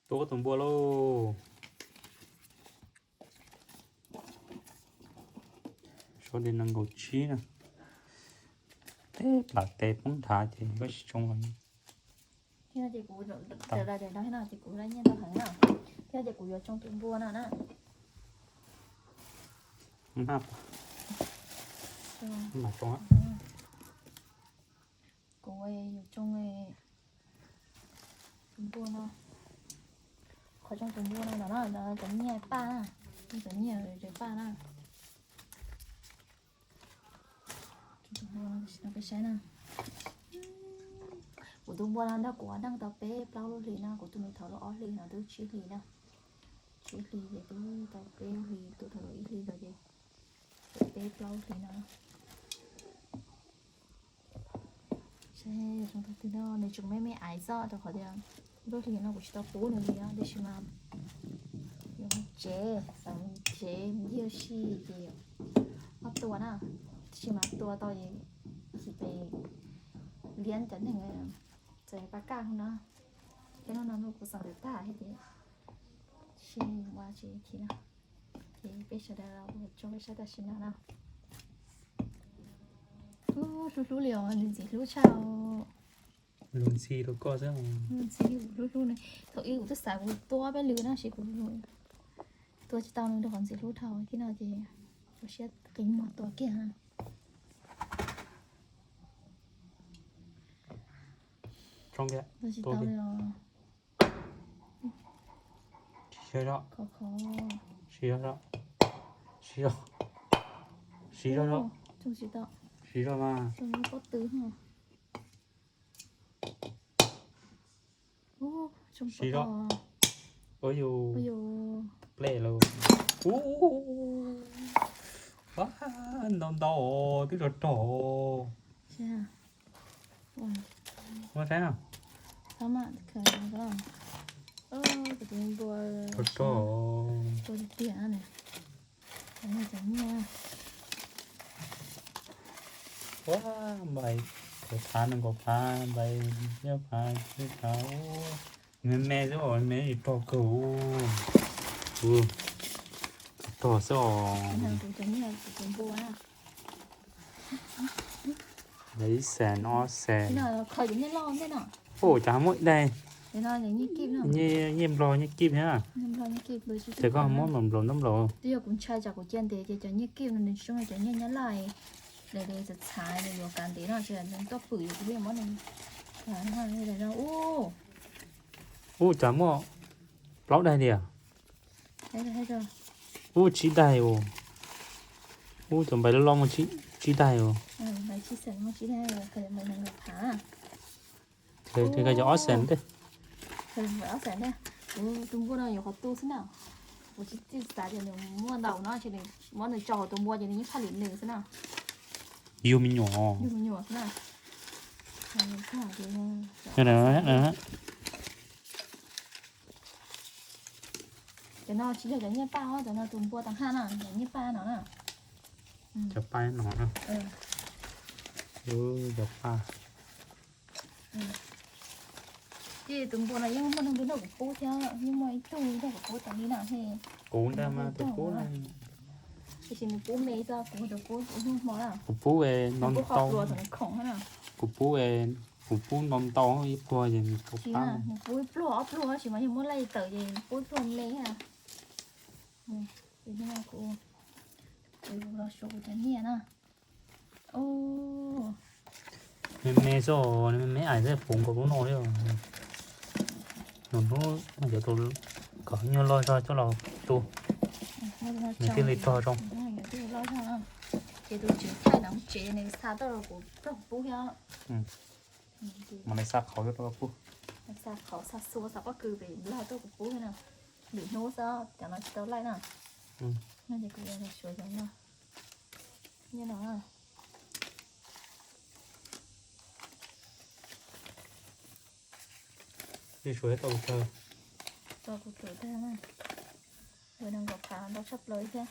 Tua tus npua lauj. Suav di nees nkaum tsib na. Teb plam tes poob nrhav ces koj tsis tsoo los. Thiab ces kuv, ces kuv laj nyiaj ntau heev na. Thiab ces kuv yuav tsoo tus npua no na. Kuv yuav tsoo tus npua no. Qhov tsoo tus npua no no, cov nyiaj paj na. Cov nyiaj paj na. Peb saib na. Kuv tus npua no nrog kuv ua neej tau peb plaub lub hlis no, kuv tus nws thaum lub ob hlis no twb tsib hlis na. Tsib hlis ces twb tau peb lub hlis, tus thaum lub ib hlis los ces peb plaub hlis no. Saib zoo tag twg no, nws tseem me me aiv xwb rau qhov tias lub hlis no kuv tsis tau pub nws li, tab sis mas yuav mus tsev, xav mus tsev mus ncig ua si ces ob tua na, tab sis mas tua tau es chim pes liab cov neeg txawm pa kaj no. Peb hnub no kuv xav tag tag ces sim ua tsev thiab no. Ces peb sawv daws los tso peb saib tam sim no na. Hlub hlub li os, ntxim hlub tshaj. Luag ntxhi rau koj xwb. Ntxhi hlub hlub ne. Thaum ub kuv twb xav kuv tua peb lwm no tab sis kuv tua tsis tau nws rau qhov ntxim hlub dhau thiab no ces ua siab qi muag tua kiag. Tua tsis tau li os. Siv zog, siv zog, siv zog, siv zog, siv zog mas. Siv zog. Ua yus plej lauj. Ua, ntau ntau os, twb rog rog. Ua saib no. Rog rog. Ua, npais kaum phav, nees nkaum phav, npais peb phav, tsib phav, me me xwb os, me rog kawg. Rog xwb os. Ib xees, ob xees. Ua cas muaj ib daig nyiaj nplog nyiaj kib thiab. Ces koj muab nplaum nplaum ntab nplaum. Twb yog kuv ntshai tsam kuv cia ntev ces cov nyiaj kib no nws tsis zoo li cov nyiaj Nyab Laj, daim txawv txhav nws yuav kav ntev no ces nws tuaj pwm yus kuv yeej muab nws. Ub, cas muaj plaub daig li. Ub, tsib daig os. Ub, cov npais loj loj muaj tsib daig os. Ces koj cov ob xees ntej. Kuv tus npua no yuav qhov tu xwb na. Kuv tsis txawj xav tias nws muaj ntau no ces muab nws tso hauv tus npua ces nws yeej phaj lim nws xwb na. Yug me nyuam. Yug me nyuam xwb na. Cov no tsis yog cov nyiaj paj os, cov no tus npua tag haj na, cov nyiaj paj no na. Cov paj no na. Cov paj. Ces tus npua no yeej muaj neeg nrog kuv pub thiab, yeej muaj ib tug nrog kuv pub tas li na. Kuv ntag mas tus pub. Tiam sis nws pub me xwb, kuv tus pub ib hnub hmo na. Kuv pub no ntau, kuv pub, kuv pub no ntau ib pluag ces nws tau pab. Nws pub ib pluag ob pluag tab sis mas yog muab laij tawm ces pub ib pluag me na. Kuv los suav kuv cov nyiaj na. Me me xwb, me me ais xwb, puv nkaus lub no li. Nus hnub cov tus kom nyuag loj zog coj los tu, nws thiaj li rog zoo. Ces tus tswv thaij no tsev nws xa tuaj rau kuv pub thiab. Mas nws xa qhauv rau koj pub. Xa qhauv xa xua xa pob kws pem Nplog tuaj kuv pub thiab na. Lwm hnub xwb, cov no tsis tau laij na. No ces kuv yuav los suav cov no. Nyob no. Tau kuv tsuav tag na. Ua nees nkaum phav ntau tshaj plaws thiab.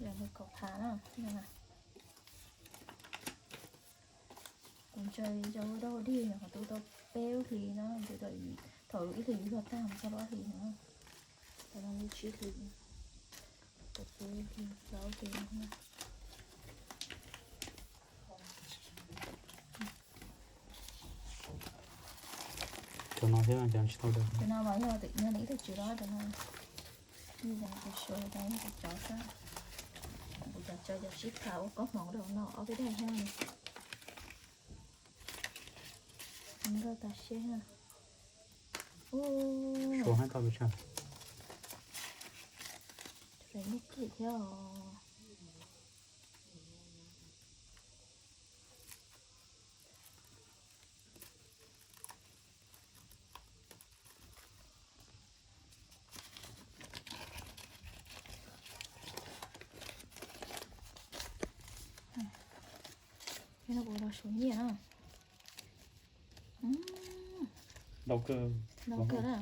Nees nkaum phav na. Tsaws rau ua dog ua dig, qhov twg tau peb lub hlis no, thaum ib hlis yug tag mus txog ob hlis no, tau li tsib hlis, tau peb hlis plaub hlis no. Cov no thiab, cov no tsis tau. Cov no mas yog nws ib tug tswv los cov no, ib yam kuv suav cov no yog kuv cov xwb. Kuv cov tsaws cov sib tham ua koob hmoov rau no ob peb daim thiab. Nkauj tas siab na. Suav hab tau pes tsawg? Tseem muaj kim thiab os. Kuv los suav nyiaj na. Ntau kawg, ntau kawg na.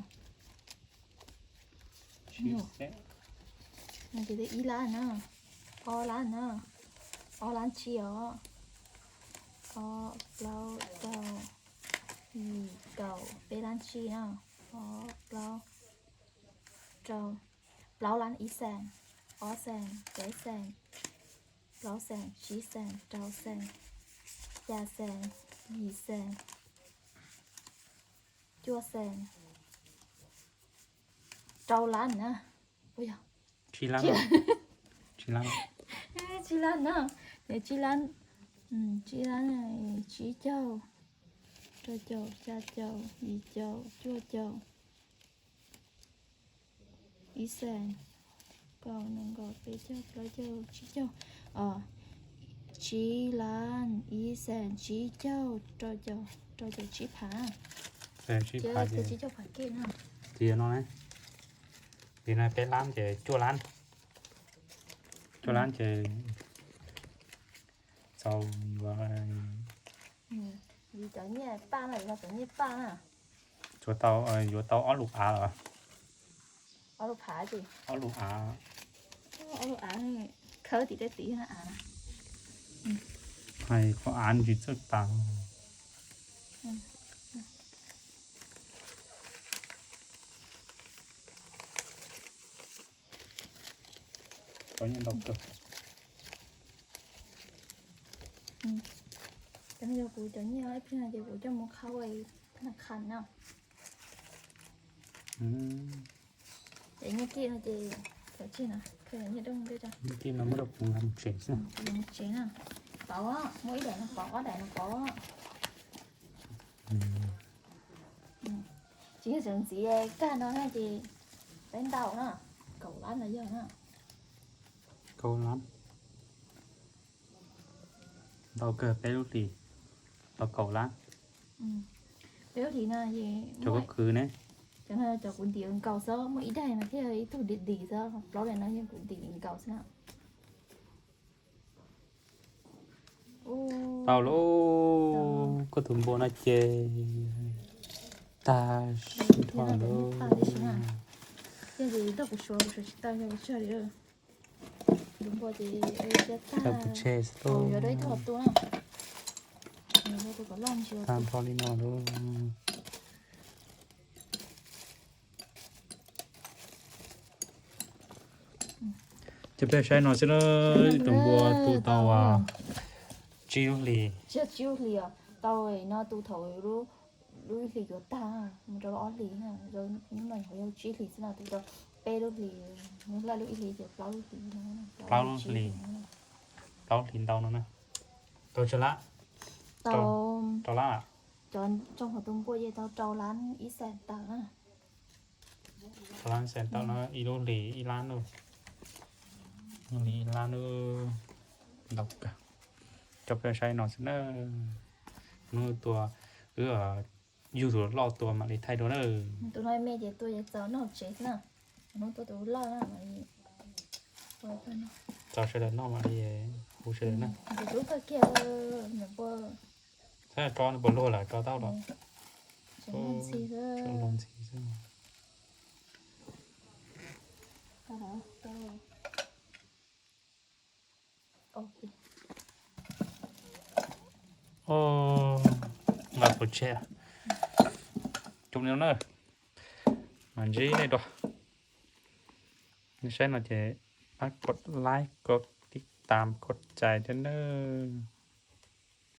Ces ib lab na, ob lab na, ob lab tsib os. Ob, plaub, rau, yim, kaum, peb lab tsib na. Ob, plaub, rau, plaub lab, ib xees, ob xees, peb xees, plaub xees, tsib xees, rau xees, xya xees, yim xees, cuaj xees, rau lab na. Ua yog tsib lab, tsib lab, tsib lab na, tsib lab, tsib lab, tsib caug, rau caum, xya caum, yim caum, cuaj caum, ib xees, kaum, nees nkaum, peb caug, plaub caug, tsib caug, tsib lab, ib xees, tsib caug, rau caum, rau caum tsib phav, tsib caug phav kej na. Ces no, ces no peb lab ces cuaj lab, cuaj lab ces txaus yuav, cov nyiaj paj na, cov nyiaj paj na. Yuav tau, yuav tau ob lub av los? Ob lub phav ces ob lub av, ob lub av khawb tim tej tid av. Hais qhov av ntsis txawj tas. Tau nyiaj ntau kawg. Cov no yog kuv cov nyiaj ib pliag no ces kuv coj mus khau thab na kha na. Ces nyiaj kij no ces khaws tseg no, khaws nyiaj dooj ntiaj teb, nyiaj kij no muab rau kuv nqa mus tsev xwb. Mus tsev na. Pauv, muaj ib daim no pauv, ob daim no pauv. Tsis yog tseem ntxiv kag no na ces peb ntau na, kaum lab no yog na. Kaum lab. Ntau kawg, peb lub hlis tau kaum lab. Peb lub hlis no cov koj khwv ne, cov no cov kuv ntim nkaus xwb, muaj ib daim no thiaj ib tug dim dim xwb, plaub daim no yog kuv ntim nkaus xwb na. Tau lauj, koj tus npua no ces tag sim dhau lauj. Tiag ces tau kuv suav, kuv suav tsis tau yog ua tsaug li. Tus npua ces tag, yuav rau ib tug tu na. Tag nrho li no lauj. Coj peb saib no xwb na, tus npua tu tau tsib lub hlis. Tsib lub hlis os, tau no tu thaum lub hlis yuav tag mus rau ob hlis, hnub no yog tsib hlis xwb no, tu tau peb lub hlis, laj lub ib hlis ces plaub lub hlis. Plaub lub hlis, plaub hlis ntau no na. Tau tsawg lab? Tau, rau lab. Cov tsoo hauv tus npua ces tau rau lab ib xees tawm na. Rau lab ib xees tawm no, ib lub hlis ib lab nub. Lub hlis ib lab nub. Ntau kawg. Coj peb saib no xwb na. Hnub tua, wb yug tus loj tua mam li thaij dua na. Tus no me ces tua ces txaus noj tsev xwb na. Hnub tua tus loj na mam li. Txaus sawv daws noj mam li hu sawv daws na. Tub kawg kiag, npua. Txhob tso nws puas luag lawm, tso tau los. Tseem luag ntxhi xwb. Os, Ua tsheb coob li no na, mas ntsib nej dua. Nej saib no ces pab kov like, kov tib tam, kov cais thiab nawb.